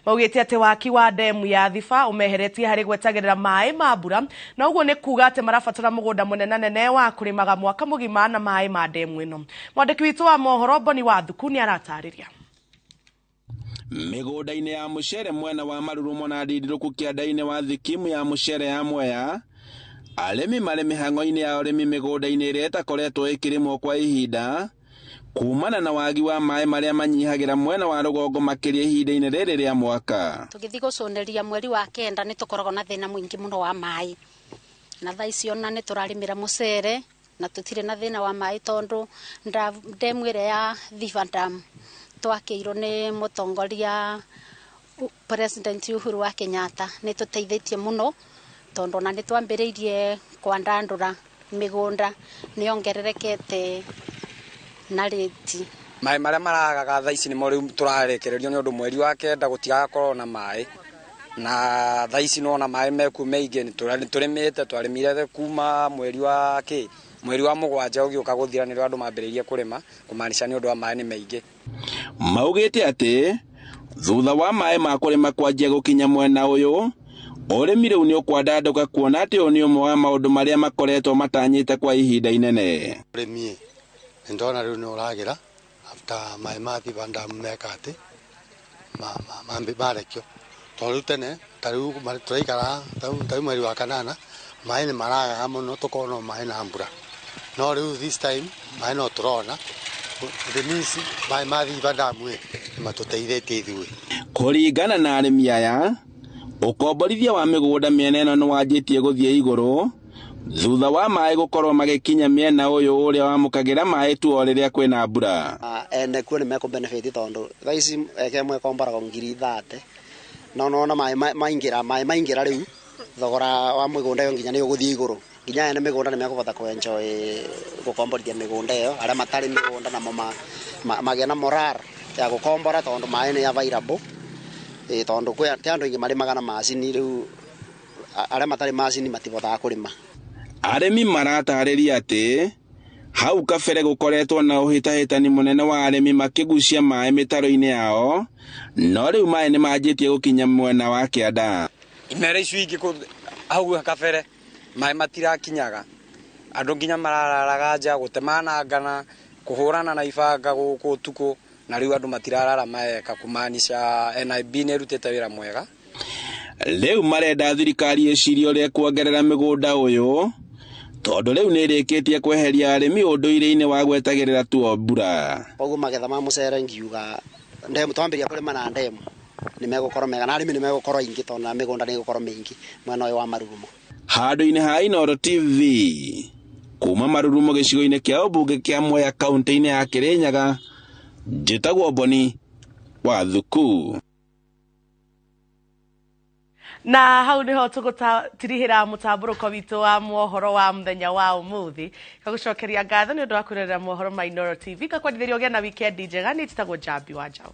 Maugĩte atĩ waki wa ndemu ya Thiba ũmeheretie harĩ gwetagĩrĩra maĩ ma mbura, na ũguo nĩ kuga atĩ marabatara mũgũnda mũnenanene wa kũrĩmaga mwaka mũgima na maĩ ma ndemu ĩno. Mwandĩki witũ wa mohoro Boni Wathuku nĩ aratarĩria. Mĩgũnda-inĩ ya mũcere mwena wa Marurumo na Ndindirũku kĩanda-inĩ wa thikimu ya mũcere ya Mwea, arĩmi marĩ mĩhang'o-inĩ ya ũrĩmi mĩgũnda-inĩ ĩrĩa ĩtakoretwo ĩkĩrĩmwo kwa ihinda kumana na wagi wa maĩ marĩa manyihagĩra mwena wa rũgongo makĩria ihinda-inĩ rĩrĩ rĩa mwaka. Tũgĩthiĩ gũcũnĩria mweri wa 9 nĩ tũkoragwo na thĩna mũingĩ mũno wa maĩ, na thaa ici ona nĩ tũrarĩmĩra mũcere na tũtirĩ na thĩna wa maĩ tondũ ndemu ĩrĩa ya Thiba Dam twakĩirwo nĩ mũtongoria President Uhuru wa Kenyatta nĩ tũteithĩtie mũno tondũ ona nĩ twambĩrĩirie kwandandũra mĩgũnda nĩ yongererekete na rĩti. Maĩ marĩa maragaga thaa ici nĩmo rĩu tũrarekererio nĩ ũndũ mweri wa 9 gũtigakorwo na maĩ, na thaa ici nona maĩ mekuo maingĩ, nĩ tũrĩmĩte, twarĩmire kuma mweri wa kĩ, mweri wa 7 ũgĩũka gũthira nĩrĩo andũ mambĩrĩirie kũrĩma, kũmaanisha nĩ ũndũ wa maĩ nĩ maingĩ. Maugĩte atĩ thutha wa maĩ ma kũrĩma kwanjia gũkinya mwena ũyũ, ũrĩmi rĩu nĩ ũkwandandũka kuona atĩ ũyũ nĩ ũmwe wa maũndũ marĩa makoretwo matanyĩte kwa ihinda inene. Ũrĩmi nĩ ndona rĩu nĩ ũragĩra after maĩ ma Thiba Dam meka atĩ marekio, tondũ rĩu tene ta rĩu tũraikara ta rĩu mweri wa 8 maĩ nĩ maragaga mũno tũkona maĩ na mbura, no rĩu this time maĩ no tũrona. It means maĩ ma Thiba Dam nĩ matũteithĩtie ithuĩ. Kũringana na arĩmi aya, ũkomborithia wa mĩgũnda mĩena ĩno nĩ wanjĩtie gũthiĩ igũrũ thutha wa maĩ gũkorwo magĩkinya mĩena ũyũ ũrĩa wamũkagĩra maĩ tu o rĩrĩa kwĩna mbura. Ene kuo nĩ mekũ benefit tondũ thaa ici eke ĩmwe ĩkomboragwo ngiri 30, no nona maĩ maingĩra, maĩ maingĩra rĩu thogora wa mĩgũnda ĩyo nginya nĩ ũgũthiĩ igũrũ, nginya ene mĩgũnda nĩ mekũhota kũ enjoy gũkomborithia mĩgũnda ĩyo, arĩa matarĩ mĩgũnda namo magĩe na moral ya gũkombora tondũ maĩ nĩ available. Tondũ kwĩ andũ aingĩ marĩmaga na macini, rĩu arĩa matarĩ macini matibotaga kũrĩma. Arĩmi maratarĩria atĩ hau kabere gũkoretwo na ũhĩtahĩtani mũnene wa arĩmi makĩgucia maĩ mĩtaro-inĩ yao, no rĩu maĩ nĩ manjĩtie gũkinya mwena wa kĩanda. Imera icio ingĩ hau kabere maĩ matirakinyaga, andũ nginya marararaga nja gũtemanangana, kũhũrana na ibanga gũkũ ũtukũ, na rĩu andũ matirarara maeka, kũmaanisha NIB nĩ ĩrutĩte wĩra mwega. Rĩu marenda thirikari ĩcirie ũrĩa ĩkuongerera mĩgũnda ũyũ, tondũ rĩu nĩ ĩrĩkĩtie kweheria arĩmi ũndũire-inĩ wa gwetagĩrĩra tu mbura. Koguo magetha ma mũcere ngiuga ndemu twambĩrĩria kũrĩma na ndemu nĩ megũkorwo mega, na arĩmi nĩ megũkorwo aingĩ tondũ na mĩgũnda nĩ ĩgũkorwo mĩingĩ mwena ũyũ wa Marurumo. Handũ-inĩ ha Inooro TV kuma Marurumo gĩcigo-inĩ kĩa ũmbunge kĩa Mwea kaunti-inĩ ya Kĩrĩnyaga, njĩtagwo Boni Wathuku. Na hau niho tũgũtirihĩra mũtambũrũko witũ wa mohoro wa mũthenya wa ũmũthĩ. Ngagũcokeria ngatho nĩ ũndũ wa kwĩrorera mohoro ma Inooro TV. Ngakwendithĩria ũgĩe na wikendi njega. Niĩ njĩtagwo Njambi wa Njaũ.